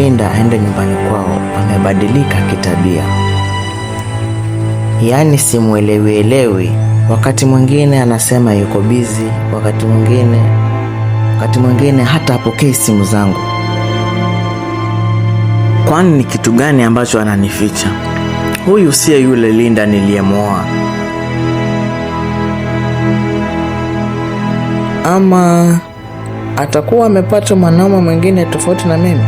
Linda aende nyumbani kwao amebadilika kitabia, yaani simuelewi elewi. Wakati mwingine anasema yuko busy, wakati mwingine hata hapokei simu zangu. Kwani ni kitu gani ambacho ananificha? Huyu siye yule Linda niliyemwoa. Ama atakuwa amepata mwanaume mwingine tofauti na mimi?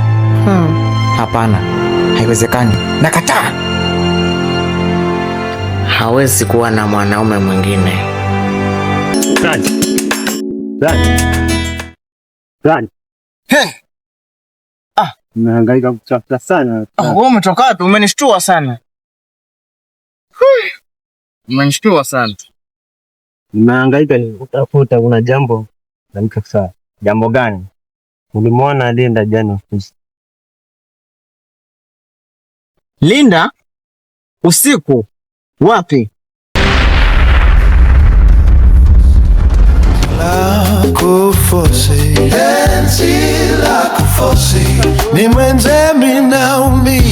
Hapana, haiwezekani. Nakataa. Hawezi kuwa na mwanaume mwingine. Run. Run. Run. Hey. Ah. Nimehangaika kutafuta sana. Ah, wewe umetoka wapi? Umenishtua sana. Umenishtua sana. Nimehangaika nikutafuta, kuna jambo na sawa. Jambo gani? Ulimwona Linda jana ofisi? Linda? Usiku? Wapi? La kufosi, penzi la kufosi, ni mwenze minaumia.